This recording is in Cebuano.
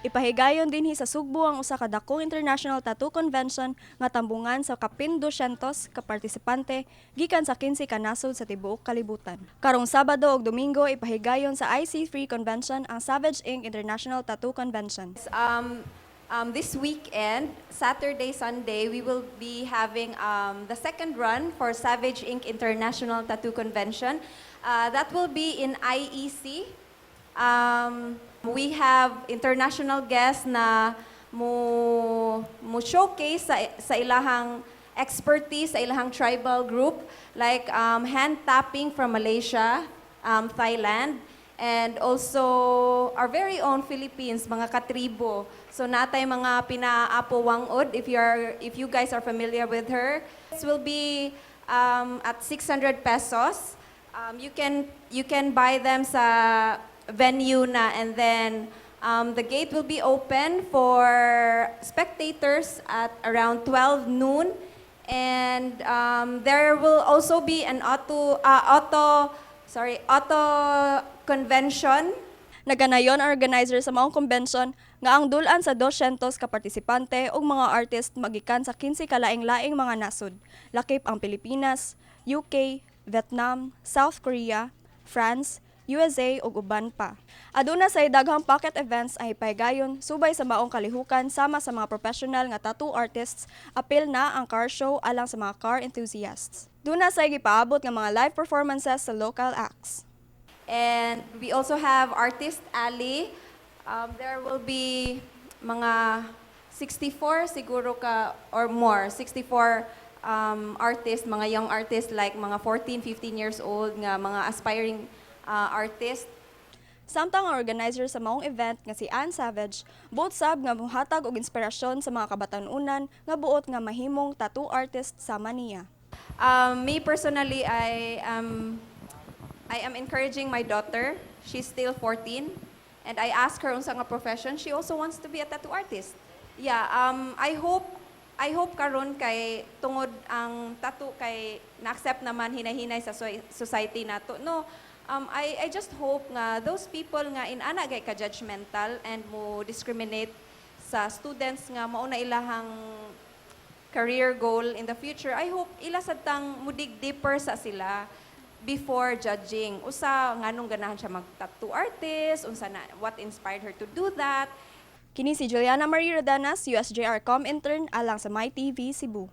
Ipahigayon dinhi sa Sugbo ang usa ka dakong international tattoo convention nga tambungan sa kapin 200 ka partisipante gikan sa 15 ka nasod sa tibuok kalibutan. Karong Sabado ug Domingo, ipahigayon sa IC3 Convention ang Savage Ink International Tattoo Convention. This weekend, Saturday, Sunday, we will be having the second run for Savage Ink International Tattoo Convention. That will be in IEC. We have international guests na mo showcase sa ilahang expertise sa ilahang tribal group, like hand tapping from Malaysia, Thailand, and also our very own Philippines, mga katribo. So natay mga pina-Apo Whang-Od, if you guys are familiar with her. This will be at 600 pesos. You can buy them sa venue na, and then the gate will be open for spectators at around 12 noon, and there will also be an auto sorry auto convention. Naganayon ang organizer sa maong convention nga ang dul-an sa 200 ka partisipante ug mga artist magikan sa 15 ka laing-laing mga nasod. Lakip ang Pilipinas, UK, Vietnam, South Korea, France, USA ug uban pa. Aduna say daghang pocket events ang ipahigayon subay sa maong kalihukan sama sa mga professional nga tattoo artists, apil na ang car show alang sa mga car enthusiasts. Duna say gipaabot nga mga live performances sa local acts. And we also have Artist Alley. There will be mga 64 siguro ka or more, 64 artists, mga young artists, like mga 14, 15 years old nga mga aspiring artists. Samtang ang organizer sa maong event nga si Ann Savage, buot sab nga muhatag og inspirasyon sa mga kabatan-unan nga buot nga mahimong tattoo artist sama niya. Me personally, I am encouraging my daughter. She's still 14, and I asked her unsa nga profession. She also wants to be a tattoo artist. Yeah, I hope karon kay tungod ang tattoo kay na-accept naman hinay-hinay sa society nato. No, I just hope nga those people nga inana kay ka judgmental and mo discriminate sa students nga mao na ilahang career goal in the future, I hope ila sad tang mudig deeper sa sila before judging. Usa nganong ganahan siya mag-tattoo artist, unsa na, what inspired her to do that. Kini si Juliana Marie Rodanas, USJR Com intern alang sa MyTV Cebu.